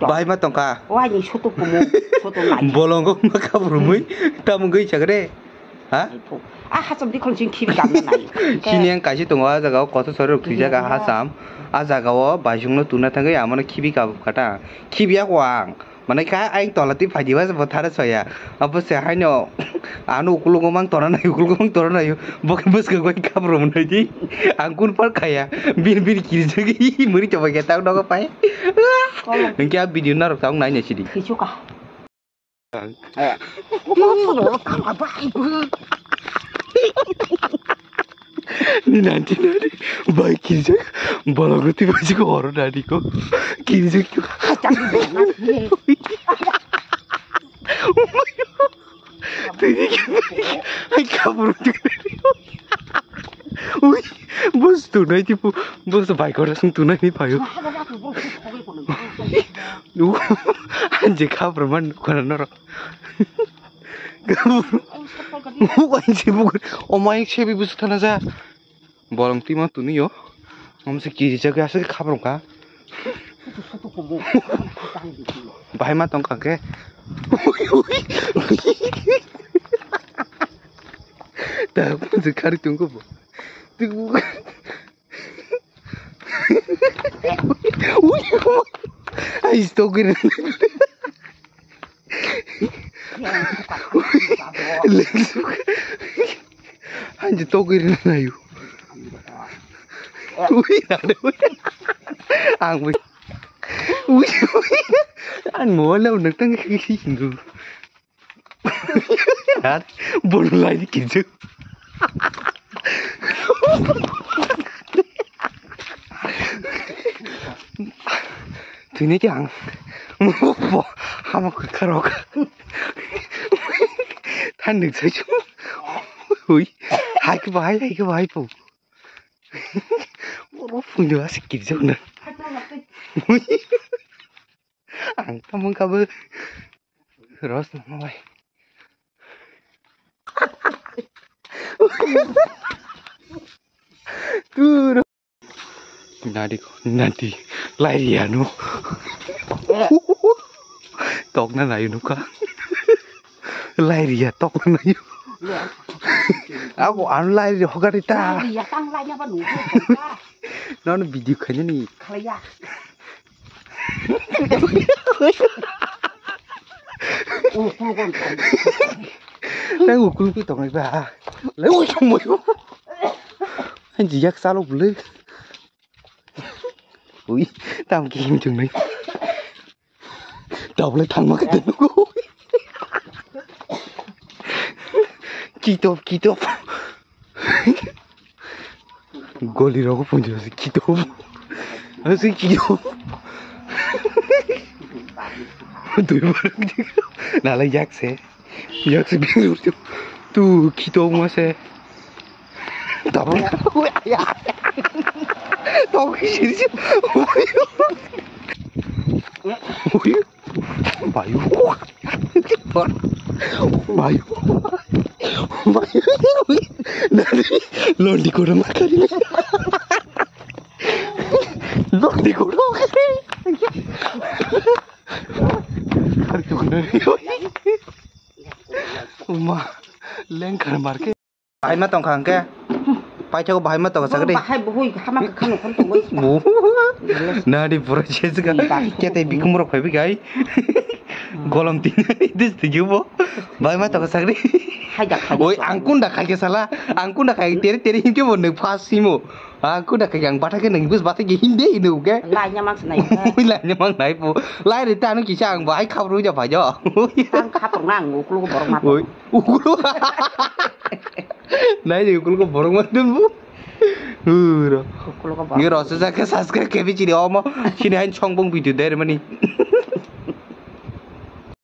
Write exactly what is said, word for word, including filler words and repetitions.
Bahai ma tongkha. Bolongo ma kabrumwi tamungwi chakre. Ha? A hacham dikhon sing khibi kamna nai. Sini ang kaisa tongo, a jaga o kotor sori rok thwijak, a hacham. A jaga o baisongno tuna thangwi amano khibi kabub kha ta. Khibi ya ko ang. Mane kha aing tola twi phaidi ba bo thara soya. Abo se haino ano ukulugo mang tona nai, ukulugo mang tona nai. Bo khe bwskango bai kabro mwnai di. Ang kun par khaya. Bini bini kirijagwi muri chobai khe tak nogo pai. Hwnkhe a video narok ta wng nai nai sidi. Khichuka. Ni nanti nani bai kirijak bolong roti bai jiko horo nani ko kirijak. Tini kini ai kabur. Ui, bus tunai tipu, bus bai kora sung tunai ni payo. Anje kabur man kora noro. Wain se bukur. O mai se bi busu thana ja. Bolong twi ma tuni yo. Om se kiri jagwi aswk khaprong kha. Bahai ma tong kha khe. Ta busu khari tung ko bo. Ai, stop kiri. Anji togwi rina nayu. Ui, nade ui. Ang ui. Ui, ui. Ang mo la unang tang kiki hindu. Bolu lai ni kinju. Tini ke ang. Mo po. Hama kharok. Than ning sai chu. Hui. Hai ke bahai, hai ke bahai po. Oro phung de asik kiri jona. Hui. Ang tamang kabe. Ros na mai. Turo. Nadi ko, nadi. Lai ya no. Tok na lai no ka. Lai ya tok na yo. Ako an lai ya hogari ta. Lai ya tang lai ya ba no. Non video khaini ni. Khalai ya. Nang ukul pi tong ba. Le ui tong mo. Hanji yak salo bule. Ui, tam ki him chung nai. Tao le thang ma ka tenu. Kitop, kitop. Goli rogo punjo se kitop. Ase kitop. Dui bar. Nala yak se. Yak se bing tu. Tu kitop ma se. Double. Tao ki siri. Bayu. Bayu. Bayu. Nani? Londi kono makari. Londi kono. Kari tu kono. Uma. Lengkar marke. Bahai ma tongkha hwnkhe? Paithago bahai ma tongkha sakri? Bahai buhui hama kwkhano phone tongwi. Bu. Nadi pura chejga. Kete bikum rok phaibi gai. Golom tin dis tigibo. Bahai ma tongkha sakri? Haida, haida. Oi, ang kunda khai ke sala. Ang kunda khai tere tere himke bo nung phas simo. Ang kunda khai ang bata ke nung bus bata ke hinde hinde uke. Lai nya mang snai. Oi, lai nya mang nai po. Lai re tanu kisa ang bahai khabru ja bhajo. Ang khaprung ang uklu borok ma. Oi. Ukulu. Nai de ukulu ko borok ma dun bu. Huro. Ukulu ko borok. Ngi rasa jake subscribe kebi chini omo. Chini hain chongbong video der mani.